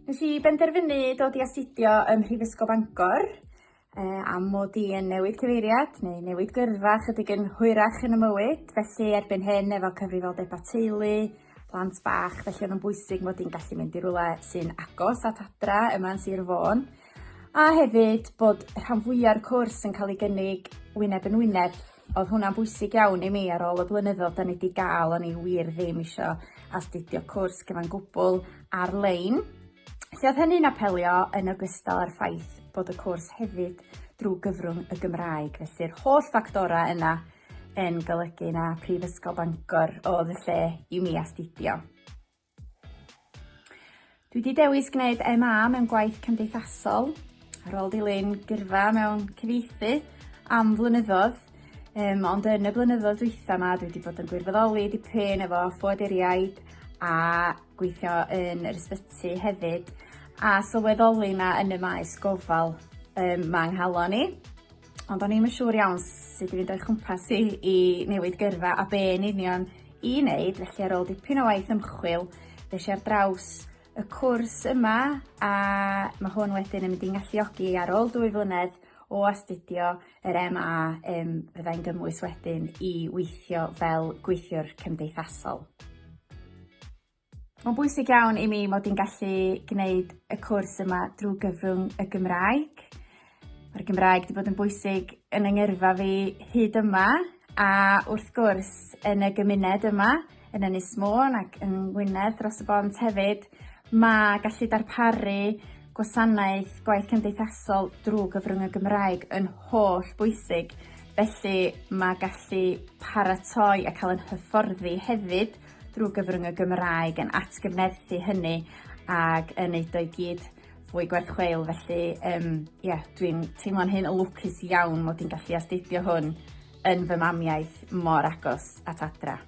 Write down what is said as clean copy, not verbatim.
Nes i benderfynu dod i astudio ym Mhrifysgol Bangor yy am mod i yn newid cyfeiriad neu newid gyrfa chydig yn hwyrach yn 'y mywyd felly erbyn hyn efo cyfrifoldeba' teulu, plant bach, felly o'dd o'n bwysig mod i'n gallu mynd i rwle sy'n agos at adra yma yn Sir Fôn. A hefyd bod rhan fwya'r cwrs yn ca'l ei gynnig wyneb yn wyneb. O'dd hwnna'n bwysig iawn i mi ar ôl y blynyddodd 'dan ni 'di ga'l o'n i wir ddim isio astudio cwrs gyfan gwbwl ar-lein. Lle o'dd hynny'n apelio yn ogystal â'r ffaith bod y cwrs hefyd drw gyfrwng y Gymraeg felly'r holl ffactora yna yn golygu na Prifysgol Bangor o'dd y lle i mi astudio. Dwi 'di dewis gwneud MA mewn gwaith cymdeithasol ar ôl dilyn gyrfa mewn cyfieithu am flynyddodd yym ond yn y blynyddoedd dwytha 'ma dwi 'di bod yn gwirfoddoli dipyn efo ffoaduriaid a gweithio yn yr ysbyty hefyd a sylweddoli 'ma yn y maes gofal yym ma' 'nghalon i. Ond o'n i'm yn siŵr iawn sut i fynd o'i chwmpas i i newid gyrfa a be' yn union i neud felly ar ôl dipyn o waith ymchwil ddes i ar draws y cwrs yma a ma' hwn wedyn yn mynd i'n ngalluogi ar ôl dwy flynedd o astudio yr MA yym fyddai'n gymwys wedyn i weithio fel gweithiwr cymdeithasol. Mae'n bwysig iawn i mi mod i'n gallu gneud y cwrs yma drw gyfrwng y Gymraeg. Ma'r Gymraeg 'di bod yn bwysig yn 'y ngyrfa fi hyd yma a wrth gwrs yn y gymuned yma yn Ynys Môn ac yng Ngwynedd dros y bont hefyd ma' gallu darparu gwasanaeth gwaith cymdeithasol drw gyfrwng y Gymraeg yn holl bwysig felly ma' gallu paratoi a ca'l 'yn hyfforddi hefyd drw gyfrwng y Gymraeg yn atgyfnerthu hynny ag yn neud o i gyd fwy gwerth chweil felly yym ie dwi'n teimlo'n hyn o lwcus iawn mod i'n gallu astudio hwn yn fy mamiaith mor agos at adra.